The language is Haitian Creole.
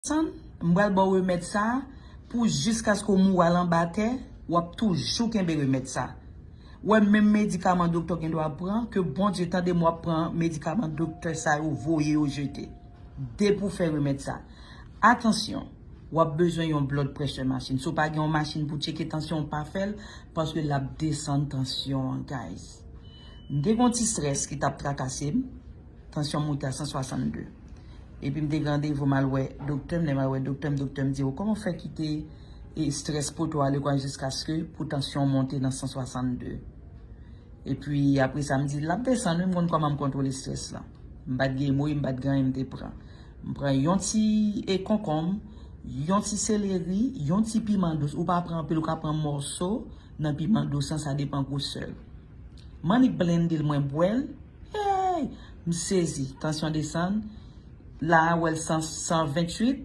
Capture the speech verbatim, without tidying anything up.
desann, m pral ba w remèd sa a pou jiskaske w mouri al anba tè, w ap toujou kenbe remèd sa a. Wè, menm medikaman doktè w gen dwa pran, ke Bondye tande m, w ap pran medikaman doktè sa yo voye yo jete. Depi w fè remèd sa. Atansyon, w ap bezwen yon blood pressure machine. Si w pa gen yon machin pou tcheke tansyon w, pa fè l, paske l ap desann tansyon an, guys. M te gen yon ti strès ki t ap trakase m. Tansyon m moute a san swasannde. Epi m te gen randevou m al wè doktè m, lè m al wè doktè m, doktè m di, "O, kòman w fè kite e strès pote w ale kwa jiskaske pou tansyon w monte nan san swasannde?" Epi apre sa, m di, "L ap desann, wi, m konn kòman m kontwole strès la." M pa t gen emoy, m pa t gen anyen m te pran. M pran yon ti e konkonm, yon ti seleri, yon ti piman dous. Ou pa pran anpil, ou ka pran mòso nan piman dous lan, sa depan gwosè l. M annik blende l, mwen bwè l. Hey! M sezi, tansyon desann. La a, wè l san, san venntuit,